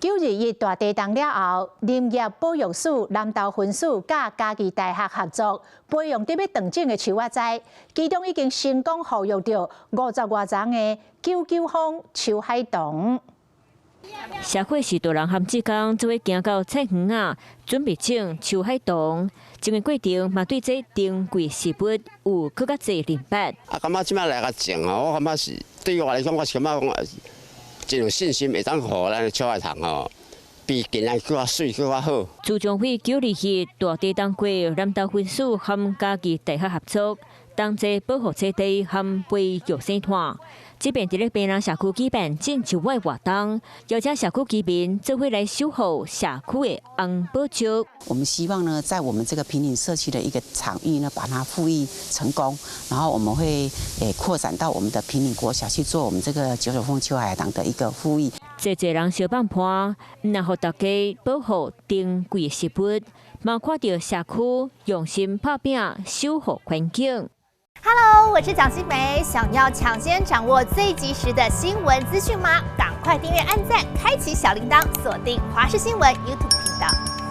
9·21大地動了後，林業保育署南投分署佮嘉義大學合作，培養佇欲斷種的樹仔栽，其中已經成功復育著五十外叢的九九峰秋海棠。社會序大人和志工做伙行到菜園仔，準備種秋海棠。種的過程嘛，對這珍貴食物有閣較濟認識。啊，感覺這擺來共種吼，我感覺是對我來講，我是感覺講真有信心，會當予咱的秋海棠吼，比舊年閣較媠、閣較好。自從佇9·21大地動過，南投分署和嘉義大學合作，同齊保護棲地和培育生態。這邊佇咧坪林社區舉辦種樹仔活動，邀請社區居民做伙來守護社區的紅寶石。我們希望呢，在我們這個坪林社區的一個場域呢，把它復育成功，然後我們會擴展到我們的坪林國小去做我們這個九九峰秋海棠的一個復育。濟濟人相幫伴，毋但予大家保護珍貴食物，嘛看著社區用心拍拚守護環境。 Hello，我是蔣新梅，想要搶先掌握最及時的新聞資訊嗎？趕快訂閱、按讚、開啟小鈴鐺，鎖定華視新聞 YouTube 頻道。